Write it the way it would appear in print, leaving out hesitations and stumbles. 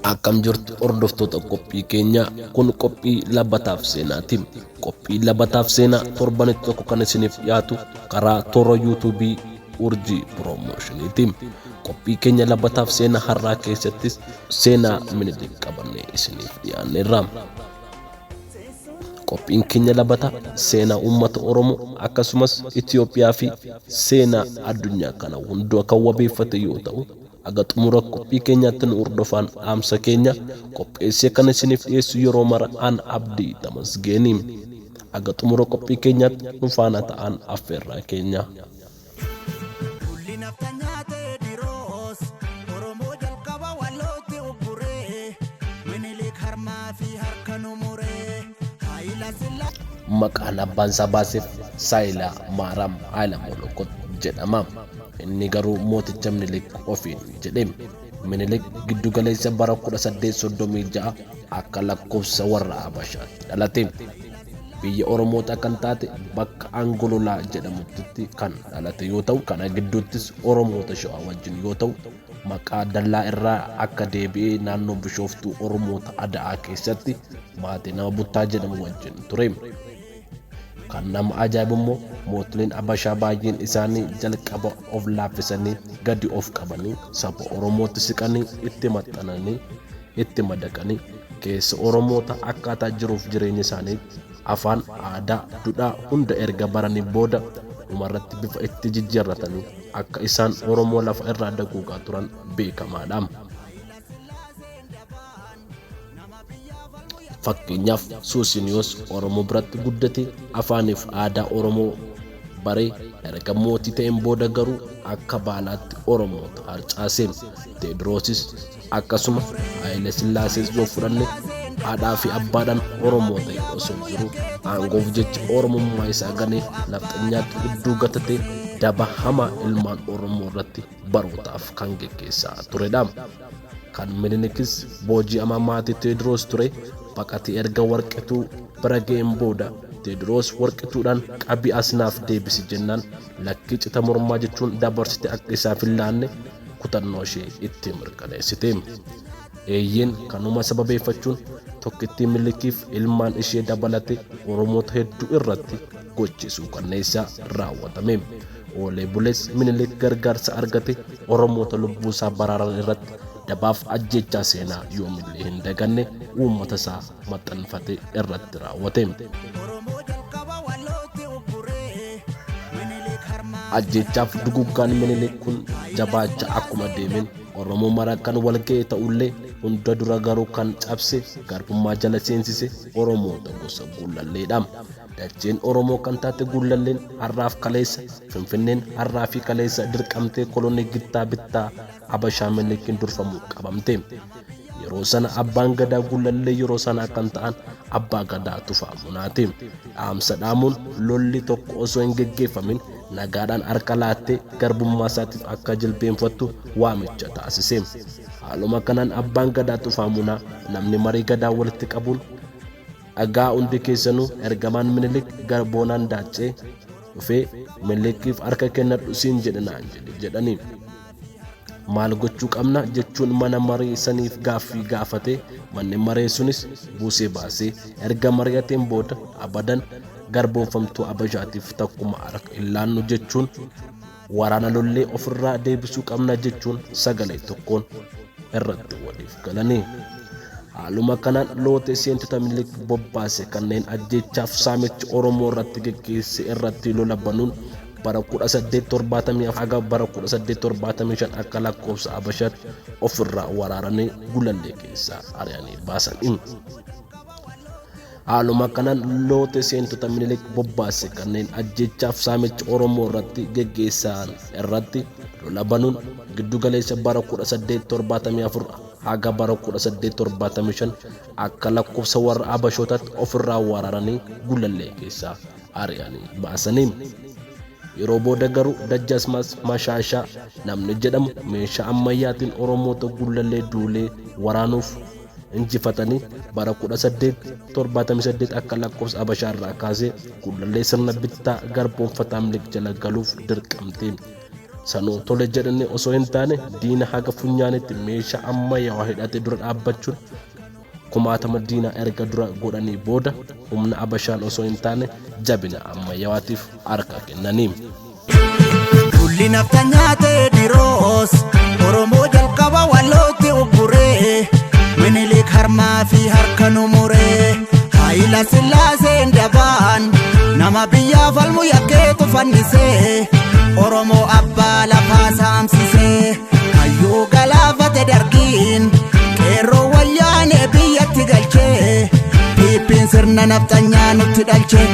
Akkam jirtu hordoftoota qophii keenyaa? Kun qophii Labataaf Seenaati. Qophii Labataaf Seenaa torbanitti tokko kan isiniif dhiyaatu karaa toora yuutuubii Urjii Piroomoshiniiti. Qophii keenya Labataaf Seenaa har'aa keessattis seenaa Minilik qabannee isiniif dhiyaanneerra. Qophiin keenya Labata seenaa uummata Oromoo akkasumas Itoophiyaa fi seenaa addunyaa kana hundaa kan wabeeffate yoo ta'u, haga xumura qophii keenyaatti nu hordofaan dhaamsa keenya. Qopheessee kan isiniif dhiyeessu yeroo mara an Abdii Tamasgeeni. Haga xumura qophii keenyaatti nu faana ta'an affeerraa keenya. Lolli naftanyaa Teediroos Oromoo jalqaba Wallootti ugguree, Minilik harmaa fi harka nu muree, Haayila Sillaa. Maqaan abbaan isaa baaseef Saayilaa Maaraam Haayila Molokot jedhama. Inni garuu mooticha Minilik ofiin jedhe. Minilik giddugaleessa bara 1836 akka lakkoofsa warra Habashaatti dhalate. Biyya Oromoota kan taate bakka Angololaa jedhamutti kan dhalate yoo ta'u, kana gidduuttis Oromoota Shawaa wajjin yoo ta'u, maqaa dallaa irraa akka deebi'ee naannoo Bishooftuu Oromoota Ada'aa keessatti maatii nama Buttaa jedhamu wajjin ture. Kan nama ajaa'ibu immoo mootileen Habashaa baay'een isaanii jalqaba of laaffisanii gadi of qabanii saba Oromootti siqanii itti maxxananii itti madaqanii keessa Oromoota akkaataa jiruuf jireenya isaanii, afaan, aadaa, duudhaa hunda erga baranii booda dhumarratti bifa itti jijjiirratanii akka isaan Oromoo lafa irraa daguugaa turan beekamaadha. Fakkeenyaaf, Suusiniyoos Oromoo biratti guddate, afaaniif aadaa Oromoo baree erga mootii ta'een booda garuu akka baalaatti Oromoota harcaase. Teedroosis akkasuma. Haayile Sillaasees yoo fudhanne haadhaa fi abbaadhaan Oromoo ta'e osoo jiru aangoof jecha Oromummaa isaa ganee nafxanyaatti hudduu gatatee daba hamaa ilmaan Oromoo irratti barootaaf kan geggeessaa turedha. Kan Minilikis booji'amaa maatii Teediroos ture, baqatee erga Warqituu bira ga'een booda Teediroos Warqituudhaan qabii as naaf deebisi jennaan lakkii cita mormaa jechuun dabarsite akka isaaf hin laanne kutannoo ishee itti mirkaneessite. Eeyyeen, kanuma sababeeffachuun tokkittii Minilikiif ilmaan ishee dabalate Oromoota hedduu irratti gochi suukanneessaa raawwatame. Oolee bulees Minilik gargaarsa argate Oromoota lubbuu isaa baraaran irratti dabaaf ajjeechaa seenaa yoomillee hin daganne uummata isaa maxxanfate irratti raawwate. Oromoo jalqaba Wallootti ugguree, Minilik harmaa fi Ajjeechaaf duguggaan Minilik kun jabaacha akkuma deemeen Oromoo mara kan wal ga'e ta'ullee, hunda dura garuu kan cabse garbummaa jala seensise Oromoota gosa Guullalleedha. Dacheen Oromoo kan taate Guullalleen har'aaf kaleessa, Finfinneen har'aa fi kaleessa dirqamtee kolonii gittaa bittaa Habashaa Minilikiin durfamu qabamte. Yeroo sana abbaan gadaa Guullallee yeroo sanaa kan ta'an Abbaa Gadaa Tufaa Munaati. Dhaamsa dhaamuun lolli tokko osoo hin geggeeffamin nagaadhaan harka laattee garbummaa isaatiif akka jilbeenfattu waamicha taasise. Haaluma kanaan Abbaan Gadaa Tufaa Munaa namni marii gadaa walitti qabuun, Dhagaa hundi keessanuu, ergamaan Minilik garboonaan daaccee dhufee Minilikiif harka kennadhu siin jedhe naan jedhe jedhani. Maal gochuu qabna jechuun mana maree saniif gaaffii gaafate. Manni maree sunis buusee baasee erga mari'ateen booda abadan garboonfamtuu Abashaatiif takkuma harka hin laannu jechuun waraana lollee ofirraa deebisuu qabna jechuun sagalee tokkoon irratti waliif galani. Haaluma kanaan loote seentota Minilik bobbaase kanneen ajjeechaaf saamicha Oromoo irratti geggeesse irratti lola banuun bara 1874 haga bara 1875 akka lakkoofsa Habashaatti ofirraa waraaranii Gulallee keessaa ari'anii baasani. Haaluma kanaan loote seentota Minilik bobbaase kanneen ajjeechaaf saamicha Oromoo irratti geggeessan irratti lola banuun giddu galeessa bara 1874 haga bara 1875 akka lakkoofsa warra Habashootaatti ofirraa waraaranii Gulallee keessaa ari'anii baasanii. Yeroo booda garuu Dajjaasmaas Mashaashaa namni jedhamu meeshaa ammayyaatiin Oromoota Gullallee duulee waraanuuf injifatanii bara 1878 akka lakkoofsa Habashaa irraa kaasee Gullallee sirna bittaa garboomfataa Minilik jala galuuf dirqamte. Sanuu tole jedhanii osoo hin taane diina haga funyaanitti meeshaa ammayyaawaa hidhate dura dhaabbachuun kumaatama diinaa erga dura godhanii booda humna Abashaan osoo hin taane jabina ammayyawaatiif harka kennanii. Dulli naftanyaa Teediroos Oromoo jalqaba Wallootti ugguree, Minilik harmaa fi harka nu muree. Hayila Sillaaseen dabaan nama biyyaa falmu yakkeetu fannisee, Oromoo abbaa lafaa saamsisee. Hayyuu galaafate Dargiin, qeerroo Wayyaanee biyyatti galchee, Piippiin sirna nafxanyaa nutti dhalche.